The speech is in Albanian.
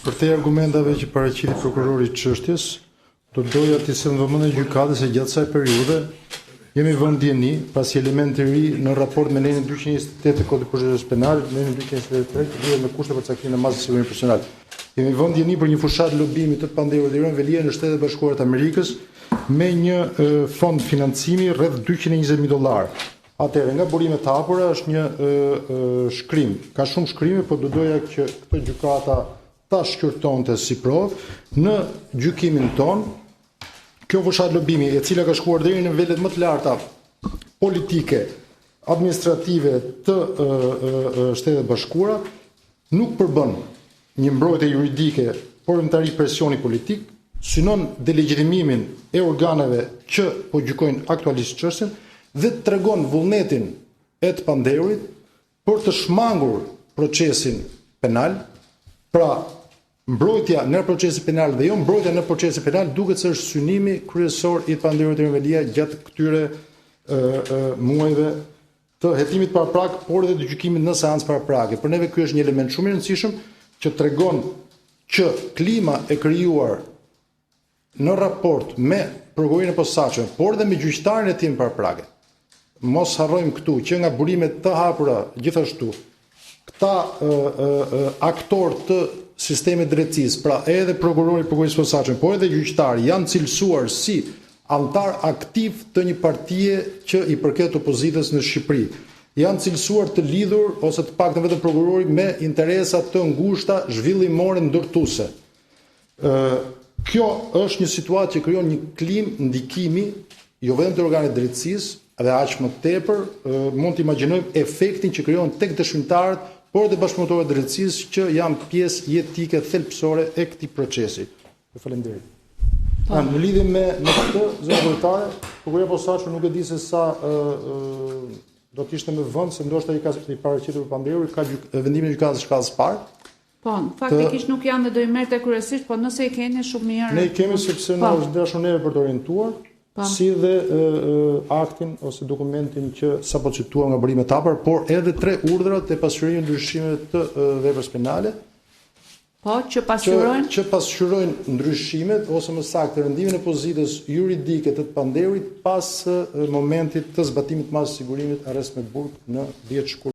Përtej argumentave që paraqiti prokurori i çështjes, do të doja t'i sjell në vëmendje gjykatës se gjatë kësaj periudhe jemi vënë në dijeni, pra si element i ri në raport me nenin 228 të Kodit të Procedurës Penale, nenin 223 që lidhet me kushtet për caktimin e masës së sigurimit personal. Jemi vënë në dijeni për një fushatë lobimi të të pandehurit Erion Veliaj në Shtetet e Bashkuara të Amerikës me një fond financimi rreth 220.000 dollarë. Atëherë, nga burime të hapura është një shkrim. Ka shumë shkrime, por do doja që këtë gjykata ta shqyrtonte si provë. Në gjykimin tonë, kjo fushatë lobimi, e cila ka shkuar deri në nivelet më të larta politike, administrative të Shteteve të Bashkuara, nuk përbën një mbrojtje juridike, por veprimtari presioni politik, synon delegjitimimin e organeve që po gjykojnë aktualisht çështjen dhe tregon vullnetin e të pandehurit për të shmangur procesin penal, pra mbrojtja nga procesi penal dhe jo mbrojtja në procesin penal duket se është synimi kryesor i të pandehurit Erion Veliaj gjatë këtyre muajve të hetimit paraprak, por edhe të gjykimit në seancë paraprake. Për neve ky është një element shumë i rëndësishëm që tregon që klima e krijuar në raport me prokurorinë e posaçme, por edhe me gjyqtarin e hetimit paraprake. Mos harrojmë këtu që nga burime të hapura gjithashtu këta aktorë të sistemit të drejtësisë, pra edhe prokurori i prokurorisë së posaçme, por edhe gjyqtari janë cilësuar si anëtar aktiv të një partie që i përket opozitës në Shqipëri. Janë cilësuar të lidhur ose të paktën vetëm prokurori me interesa të ngushta zhvillimore ndërtuese. Ë kjo është një situatë që krijon një klimë ndikimi jo vetëm te organet e drejtësisë, dhe aq më tepër mund të imagjinojmë efektin që krijon tek dëshmitarët, por edhe bashkëpunëtorët e drejtësisë që janë pjesë jetike thelbësore e këtij procesi. Ju faleminderit. Po. Në lidhje me me këtë, zonja kryetare, prokuroria e posaçme nuk e di se sa ë do të ishte me vend se ndoshta i ka i paraqitur të pandehurit ka gjyk, vendimin e gjykatës së shkallës së parë. Po, faktikisht nuk janë dhe do i merrte kryesisht, po nëse i keni shumë mirë. Ne i kemi sepse na po. është dashur neve për të orientuar, po. si dhe e, e, aktin ose dokumentin që sapo cituam nga burime të hapura, por edhe tre urdhrat e pasqyrimit ndryshimeve të e, veprës penale. Po, që pasqyrojnë që, që pasqyrojnë ndryshimet ose më saktë rëndimin e pozitës juridike të të pandehurit pas momentit të zbatimit të masës së sigurimit arrest me burg në 10 shkurt.